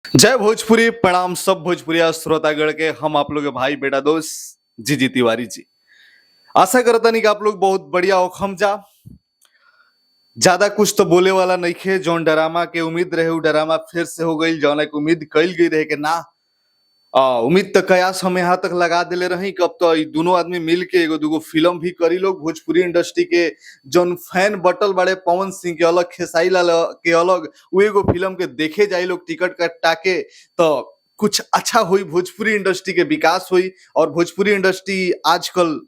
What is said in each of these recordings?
जय भोजपुरी। प्रणाम सब भोजपुरिया श्रोतागण के। हम आप लोग के भाई, बेटा, दोस्त जी जी तिवारी जी। आशा करता नहीं कि आप लोग बहुत बढ़िया हो। हम जा ज्यादा कुछ तो बोले वाला नहीं खे। जौन डरामा के उम्मीद रहे, उ डरामा फिर से हो गई। जौन एक उम्मीद कल गई रहे कि ना उम्मीद तो कयास हम यहाँ तक लगा दिले रही कि अब तो ई दोनों आदमी मिल के एगो दूगो फिल्म भी करी लोग। भोजपुरी इंडस्ट्री के जौन फैन बटल बड़े, पवन सिंह के अलग, खेसारी लाल के अलग, वो एगो फिल्म के देखे जाई लोग टिकट कटा के, तो कुछ अच्छा हुई, भोजपुरी इंडस्ट्री के विकास हुई। और भोजपुरी इंडस्ट्री आजकल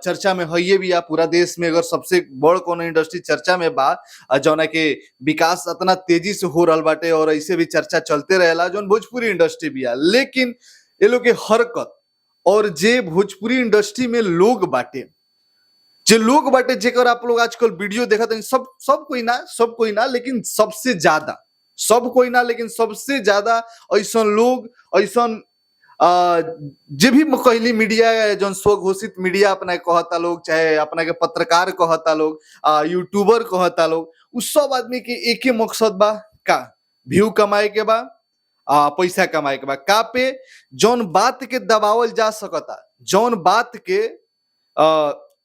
चर्चा में है भी आ पूरा देश में। अगर सबसे बड़ कोनो इंडस्ट्री चर्चा में बा, जौना के विकास इतना तेजी से हो रहल बाटे और ऐसे भी चर्चा चलते रहेला, जौन भोजपुरी इंडस्ट्री भी आ। लेकिन ये लोग के हरकत और जे भोजपुरी इंडस्ट्री में लोग बाटे, जे लोग बाटे, जेकर आप लोग आजकल वीडियो देखत हनी, सब सब कोई ना, सब कोई ना, लेकिन सबसे ज्यादा, सब कोई ना, लेकिन सबसे ज्यादा ऐसन लोग, ऐसन जे भी कहली मीडिया, जौन स्वघोषित मीडिया अपना के कहता लोग, चाहे अपना के पत्रकार कहता लोग, यूट्यूबर कहता लोग, उ सब आदमी के एके मकसद बा। का? व्यू कमाए के बा, पैसा कमाए के बा। का पे? जौन बात के दबावल जा सकता, जौन बात के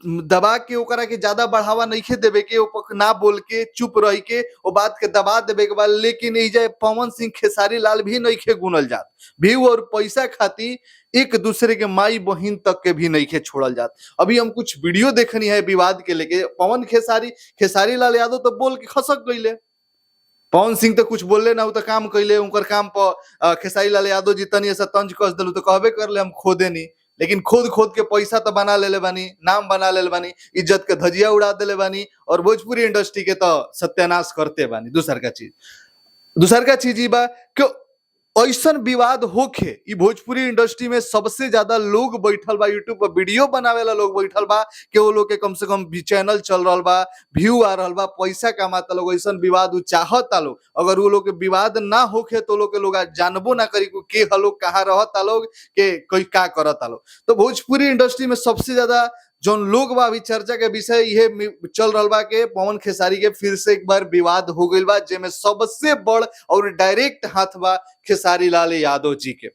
दबा के ओकरा के ज्यादा बढ़ावा नइखे देवे के, ऊपर ना बोल के, चुप रह के वो बात के दबा देवे के बाद। लेकिन एइजा पवन सिंह, खेसारी लाल भी नइखे गुनल जात। व्यू और पैसा खातिर एक दूसरे के माई बहिन तक के भी नइखे छोड़ल जात। अभी हम कुछ वीडियो देखनी है विवाद के लेके पवन खेसारी। खेसारी लाल यादव तो बोल के खसक गईले। पवन सिंह तो कुछ बोलले ना, उ तो काम कैले। उनकर काम पर खेसारी लाल यादव जी तनी ऐसा तंज कस दिलु तो कहबे करले, हम खोदे नी। लेकिन खोद खोद के पैसा तो बना लेले बानी, नाम बना लेले बानी, इज्जत के धजिया उड़ा देले बानी और भोजपुरी इंडस्ट्री के तो सत्यानाश करते बानी। दूसर का चीज ई बा कि ऐसन विवाद होखे, ई भोजपुरी इंडस्ट्री में सबसे ज्यादा लोग बैठल बा, यूट्यूब पर वीडियो बनावेला लोग बैठल बा कि वो लोग के कम से कम भी चैनल चल रहल बा, व्यू आ रहल बा, पैसा कमाता लोग। ऐसन विवाद उ चाहता लोग। अगर वो लोग के विवाद ना होखे तो लोग के लोग आज जानबो ना करी कि के हलोग, कहाँ रहता लोग, के कोई का करता लोग। तो भोजपुरी इंडस्ट्री में सबसे ज्यादा जौन लोग बा, अभी चर्चा के विषय ये चल रहल बा के पवन खेसारी के फिर से एक बार विवाद हो गइल बा, जेमे सबसे बड़ और डायरेक्ट हाथ बा खेसारी लाल यादव जी के।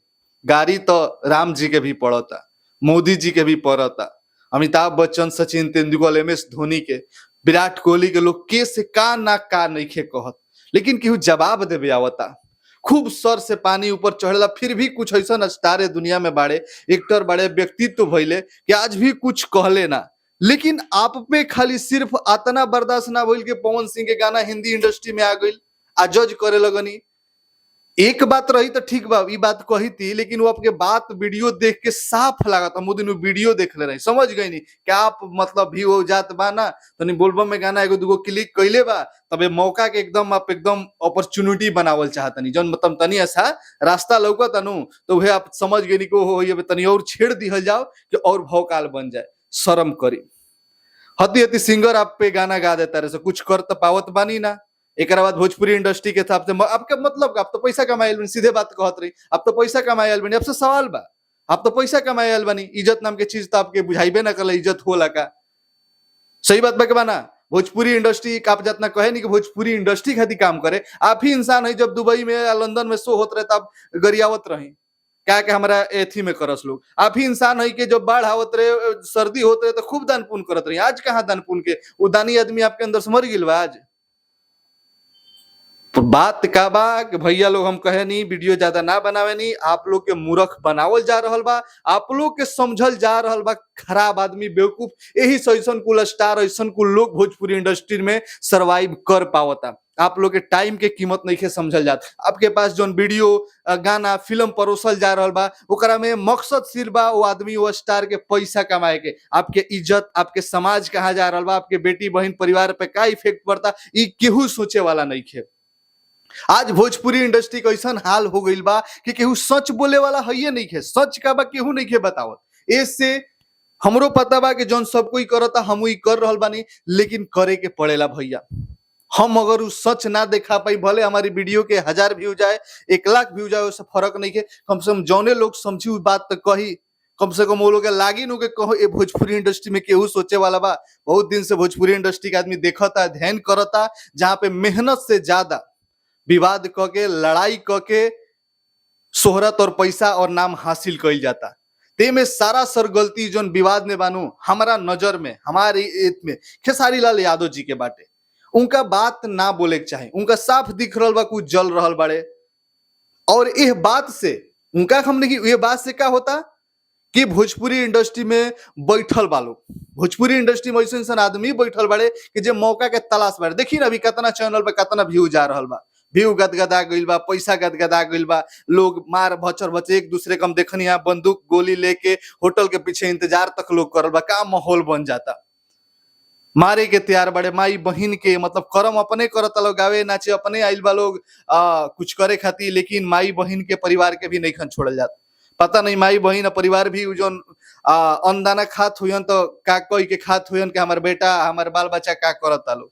गाड़ी तो राम जी के भी पड़ता, मोदी जी के भी पड़ता, अमिताभ बच्चन, सचिन तेंदुलकर, एम एस धोनी के, विराट कोहली के लोग के से का ना का नइखे कहत, लेकिन केहू जवाब देवे आवता? खूब सर से पानी ऊपर चढ़ेला, फिर भी कुछ ऐसा स्टार है दुनिया में बाड़े, एक्टर बाड़े, व्यक्तित्व भइले कि आज भी कुछ कहले ना। लेकिन आप पे खाली सिर्फ आतना बर्दाश्त ना भइल कि पवन सिंह के गाना हिंदी इंडस्ट्री में आ गइल आ जज करे लगनी। एक बात रही तो ठीक बा, ई बात कही थी, लेकिन वो आपके बात वीडियो देख के साफ लागत। हम दिन वीडियो देख ले रही, समझ गई नी कि आप मतलब भी हो जात बा ना, तनी बोलबम में गाना एगो दूगो क्लिक कैले बा, तबे मौका के एकदम आप एकदम अपॉर्चुनिटी बनावल चाहतनी। जौन मतलब तनी ऐसा रास्ता लौकत नु, तो वह आप समझ गई नी कि हो ये तनी और छेड़ दिहल जाओ कि और भौकाल बन जाए। शर्म करी। हती हती सिंगर आप पे गाना गा देता रहे, कुछ कर तो पावत बानी ना। एक बाद भोजपुरी इंडस्ट्री के हिसाब से आपके मतलब आप तो पैसा कमाए बानी। सीधे बात कहत रही, आप तो पैसा कमाए आयल बानी। आपसे सवाल बा, आप तो पैसा कमाए आयल बानी, इज्जत नाम के चीज तो आपके बुझाइबे ना करले, इज्जत होला का? सही बात बा के बा ना? भोजपुरी इंडस्ट्री आप जितना कहे नहीं कि भोजपुरी इंडस्ट्री खातिर काम करे, आप ही इंसान है। जब दुबई में या लंदन में शो होत रहे तब गरियावत रही क्या के हमारा एथी में करस लोग। आप ही इंसान है कि जब बाढ़ आवत रहे, सर्दी होत रहे, तो खूब दान पुण्य करत रही। आज कहाँ दान पुण्य के? वो दानी आदमी आपके अंदर से मर गिल बा आज। तो बात का बा कि भैया लोग, हम कहे नहीं, वीडियो ज्यादा ना बनावे नहीं। आप लोग के मूर्ख बनावल जा रहल बा, आप लोग के समझल जा रहल बा खराब आदमी, बेवकूफ। यही से ऐसन कुल स्टार, ऐसन कुल लोग भोजपुरी इंडस्ट्री में सरवाइव कर पावता। आप लोग के टाइम के कीमत नहीं के समझल जात। आपके पास जोन वीडियो, गाना, फिल्म परोसल जा रहल बा, ओकरा में मकसद सिर्फ बा वो आदमी, वो स्टार के पैसा कमाए के। आपके इज्जत, आपके समाज कहाँ जा रहल बा, आपके बेटी बहन परिवार पे का इफेक्ट पड़ता, ई केहू सोचे वाला नहीं खे। आज भोजपुरी इंडस्ट्री के ऐसन हाल हो गइल बा कि केहू सच बोले वाला हइये नहीं खे। सच का बा, केहू नहीं खे बतावत। एसे हमरो पता बा कि जौन सब कोई करता, हम ई कर रहल बानी, लेकिन करे के पड़ेला भैया। हम अगर उ सच ना देखा पाई, भले हमारी वीडियो के 1000 व्यू जाए, 1 लाख व्यू जाए, उससे फर्क नहीं के। कम से कम जौने लोग समझी उ बात तो कही। कम से कम वो लोग के लागी नु के कहो, ए भोजपुरी इंडस्ट्री में केहू सोचे वाला बा। बहुत दिन से भोजपुरी इंडस्ट्री के आदमी देखता, अध्ययन करता, जहाँ पे मेहनत से ज्यादा विवाद क के, लड़ाई क के। शोहरत और पैसा और नाम हासिल कइल जाता। ते में सारा सर गलती जोन विवाद में बानू हमारा नजर में, हमारे एत में खेसारी लाल यादव जी के बाटे। उनका बात ना बोले के चाही, उनका साफ दिख रहल बा कुछ जल रहल बाड़े। और एह बात से उनका हमने की ये बात से का होता कि भोजपुरी इंडस्ट्री में बैठल बा लोग, भोजपुरी इंडस्ट्री में ऐसन ऐसन आदमी बैठल बाड़े कि जे मौका के तलाश बाड़े। देखी ना अभी कितना चैनल पे कितना व्यू जा रहल बा, व्यू गदगदा गइल बा, पैसा गदगदा गइल बा, लोग मार भचर भचर एक दूसरे के हम देखनी है बंदूक गोली लेके होटल के पीछे इंतजार तक लोग करल बा। का माहौल बन जाता, मारे के तैयार बड़े माई बहिन के, मतलब करम अपने करत लोग, गावे नाचे अपने आइल बा लोग कुछ करे खातिर, लेकिन माई बहिन के परिवार के भी नहीं छोड़ल जात। पता नहीं माई बहिन परिवार भी जोन अन्नदाना खात हुयन तो का कह के खात हुयन कि हमार बेटा हमार बाल बच्चा का करत लोग।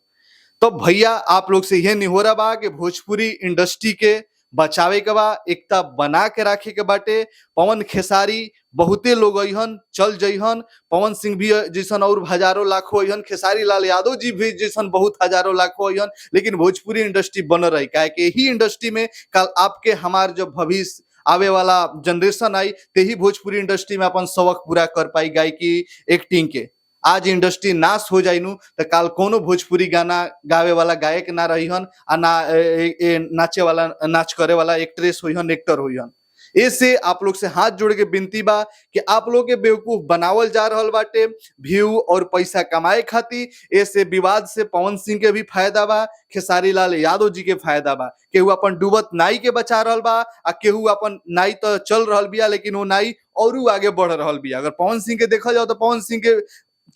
तो भैया आप लोग से यह निहोरा बा कि भोजपुरी इंडस्ट्री के बचावे के बा, एकता बना के रखे के बाटे। पवन खेसारी बहुते लोग अइहन चल जइहन, पवन सिंह भी जैसन और हजारों लाखों अइहन, खेसारी लाल यादव जी भी जैसन बहुत हजारों लाखों अइहन, लेकिन भोजपुरी इंडस्ट्री बन रही, काहे कि यही इंडस्ट्री में कल आपके हमार जो भविष्य आवे वाला जनरेशन आई ते ही भोजपुरी इंडस्ट्री में अपन शौक पूरा कर पाई गायकी एक्टिंग के। आज इंडस्ट्री नाश हो जाइनू तो काल कोनो भोजपुरी गाना गावे वाला गायक ना रहीहन आ ना ए, ए, नाचे वाला नाच करे वाला एक्ट्रेस होइहन, एक्टर होइहन। ऐसे आप लोग से हाथ जोड़ के विनती बा कि आप लोग के बेवकूफ बनावल जा रहल बाटे व्यू और पैसा कमाए खातिर। ऐसे विवाद से पवन सिंह के भी फायदा बा, खेसारी लाल यादव जी के फायदा बा। केहू अपन डूबत नाई के बचा रहल बा आ केहू अपन नाई तो चल रहल बिया लेकिन वो नाई औरू आगे बढ़ रहल बिया। अगर पवन सिंह के देखल जाओ तो पवन सिंह के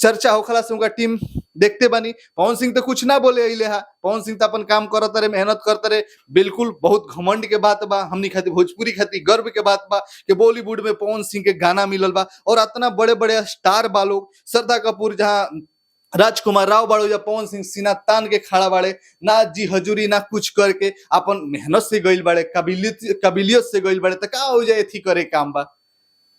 चर्चा होखला से उनका टीम देखते बानी, पवन सिंह तो कुछ ना बोले अइले हा, पवन सिंह तो अपन काम करत रहे, मेहनत करत रहे। बिल्कुल बहुत घमंड के बात बा हमनी खातिर, भोजपुरी खातिर गर्व के बात बा कि बॉलीवुड में पवन सिंह के गाना मिलल बा और इतना बड़े बड़े स्टार बा लोग, श्रद्धा कपूर जहाँ राजकुमार राव बाड़ो या पवन सिंह सीना तान के खड़ा बाड़े, ना जी हजूरी ना कुछ करके अपन मेहनत से गइल बाड़े, काबिलियत से गइल बाड़े, तो का हो जाए एथी करे काम बा।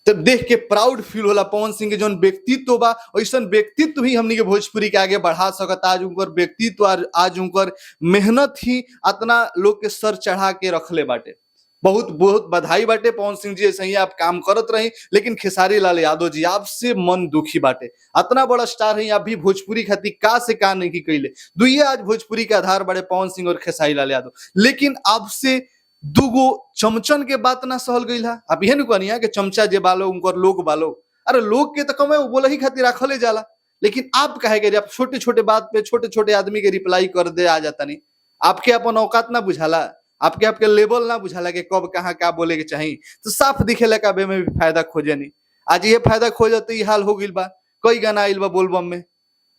तब देख के प्राउड फील होला पवन सिंह के जौन व्यक्तित्व बा, ऐसन व्यक्तित्व ही हमनी के भोजपुरी के आगे बढ़ा सकता। आज उनकर व्यक्तित्व आज उनकर मेहनत ही इतना लोग के सर चढ़ा के रखले बाटे। बहुत बहुत बधाई बाटे पवन सिंह जी, ऐसे ही आप काम करत रही। लेकिन खेसारी लाल यादव जी आपसे मन दुखी बाटे, इतना बड़ा स्टार है आप भी भोजपुरी खातिर का से का नहीं कैले। दुइये आज भोजपुरी के आधार बड़े पवन सिंह और खेसारी लाल यादव, लेकिन आपसे दूगो चमचन के बात ना सहल गई है। आप यह कहनिया कि चमचा जे बालो उनकर लोग बालो, अरे लोग के तो कमे बोले ही खातिर रखले जाला, लेकिन आप कहे के आप छोटे छोटे बात पे छोटे छोटे आदमी के रिप्लाई कर दे आ जाता नहीं। आपके अपन औकात ना बुझाला, आपके आपके लेवल ना बुझाला कि कब कहाँ क्या बोले के चाहिए। तो साफ दिखेला का में भी फायदा खोजे नहीं, आज ये फायदा खोजे तो ये हाल हो गइल बा। कई गाना आइल बा बोलबम में,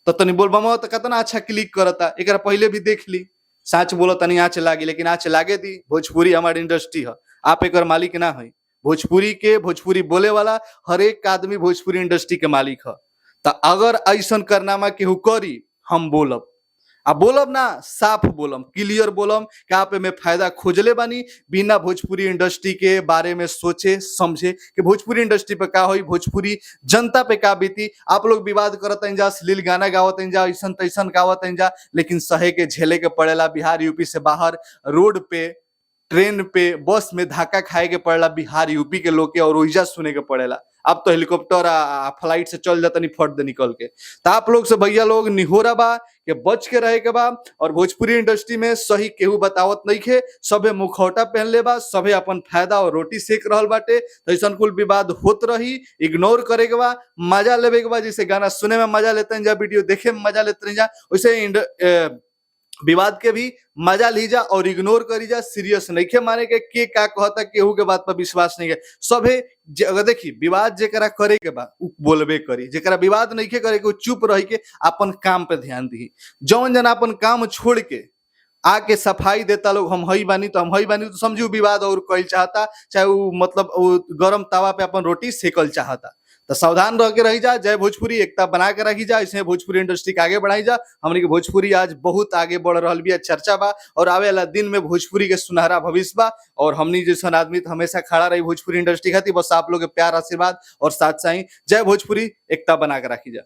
तो तनी बोलबम तो कितना अच्छा क्लिक करता, एक पहले भी देख ली। साच बोलो तनी आँच लागी, लेकिन आँच लागे दी। भोजपुरी हमारी इंडस्ट्री है, आप एक मालिक ना है। भोजपुरी के भोजपुरी बोले वाला हर एक आदमी भोजपुरी इंडस्ट्री के मालिक है। तो अगर ऐसा करनामा केहू करी हम बोलब, आ बोलब ना साफ बोलम, क्लियर बोलम कि आप में फायदा खोजले बानी बिना भोजपुरी इंडस्ट्री के बारे में सोचे समझे कि भोजपुरी इंडस्ट्री पे का होई, भोजपुरी जनता पे का बीती। आप लोग विवाद करत जा, अश्लील गाना गावत जा, ऐसन तैसन गावत जा, लेकिन सहे के झेले के पड़ेला। बिहार यूपी से बाहर रोड पे, ट्रेन पे, बस में धक्का खाए के पड़ेला बिहार यूपी के लोग के, और ओइजा सुने के पड़ेला। अब तो हेलीकॉप्टर आ फ्लाइट से चल जाता नहीं फट दे निकल के। तो आप लोग से भैया लोग निहोरा बा के बच के रहे के बा। और भोजपुरी इंडस्ट्री में सही केहू बतावत नहीं खे, सबे मुखौटा पहनले बा, सबे अपन फायदा और रोटी सेक रहल बाटे। तो ऐसा कुल विवाद होत रही, इग्नोर करे के बा, मजा लेवे के बा। जैसे गाना सुने में मजा लेते हैं जा, वीडियो देखे में मजा लेते हैं जा, वैसे विवाद के भी मजा लीजा और इग्नोर करी जा। सीरियस नहीं के माने के का कहता, केहू के बात पर विश्वास नहीं है। सभे अगर देखी विवाद जेकरा करे के बा उ बोलबे करी, जेकरा विवाद नहीं के करे के चुप रही के अपन काम पे ध्यान दी। जौन जना अपन काम छोड़ के आके सफाई देता लोग हम हई बानी तो हम हई बानी, तो समझू विवाद और कइल चाहता, चाहे वो मतलब वो गरम तवा पे अपन रोटी सेकल चाहता। तो सावधान रह के रही जा। जय भोजपुरी, एकता बना के रखी जा, इसमें भोजपुरी इंडस्ट्री के आगे बढ़ाई जा। हमनी के भोजपुरी आज बहुत आगे बढ़ रहा भी, चर्चा बा और आवे वाला दिन में भोजपुरी के सुनहरा भविष्य बा। और हमनी जैसन आदमी तो हमेशा खड़ा रही भोजपुरी इंडस्ट्री खातिर। बस आप लोग के प्यार आशीर्वाद और साथ चाहिए। जय भोजपुरी, एकता बना के रखी जा।